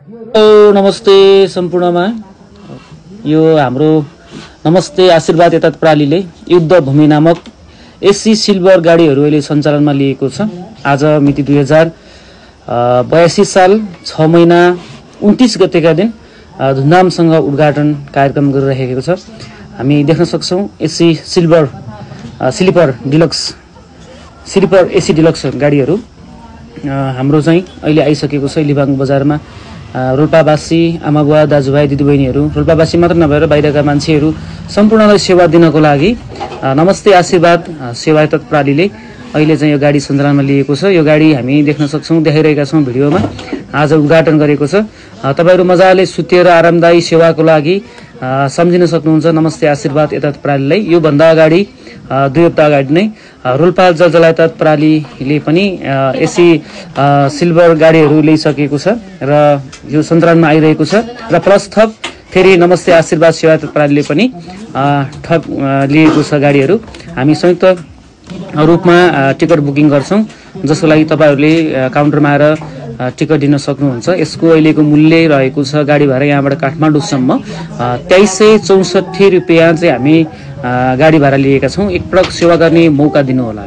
नमस्ते सम्पूर्णमा यो हाम्रो नमस्ते आशीर्वाद यता प्रालीले युद्ध भूमि नामक एससी सिल्भर गाडीहरू अहिले सञ्चालनमा लिएको छ। आज मिति 2082 साल 6 महिना 29 गतेका दिन धुमधामसँग उद्घाटन कार्यक्रम गरिरहेको छ। हामी देख्न सक्छौं एससी स्लिपर एसी डिलक्स गाडीहरू हाम्रो चाहिँ अहिले आइसकेको छ। लिबाङ बजारमा रोल्पावासी आमाबुवा दाजुभाइ दिदीबहिनीहरू, रोल्पावासी मात्र नभएर बाहिरका मान्छेहरू सम्पूर्णलाई सेवा दिनको लागि नमस्ते आशीर्वाद सेवायत प्रालीले अहिले चाहिँ यो गाडी सञ्चालनमा लिएको छ। यो गाडी हामी देख्न सक्छौं, देखाइरहेका छौं भिडियोमा। आज उद्घाटन गरेको छ। तपाईहरु मजाले सुतेर आरामदायी सेवाको लागि सम्झिन सक्नुहुन्छ नमस्ते आशीर्वाद यता प्रालीलाई। यो भन्दा अगाडि 2 हप्ता अगाडि नै रोल्पा जलजलायत प्रालीले पनि एसी सिल्भर गाडीहरू ल्याइसकेको छ र यो सञ्चालनमा आइरहेको छ। र प्लस थप फेरि नमस्ते आशीर्वाद सेवायत प्रालीले पनि थप लिएको छ गाडीहरू। हामी संयुक्त रूपमा टिकट बुकिङ गर्छौं, जसको लागि तपाईहरुले काउन्टरमा आएर टिकट दिन सक्नुहुन्छ। यसको अहिलेको मूल्य रहेको छ गाडी भाडा यहाँबाट काठमाडौँसम्म 2364 रुपैयाँ चाहिँ हामी गाडी भाडा लिएका छौं। एकपटक सेवा गर्ने मौका दिनु होला।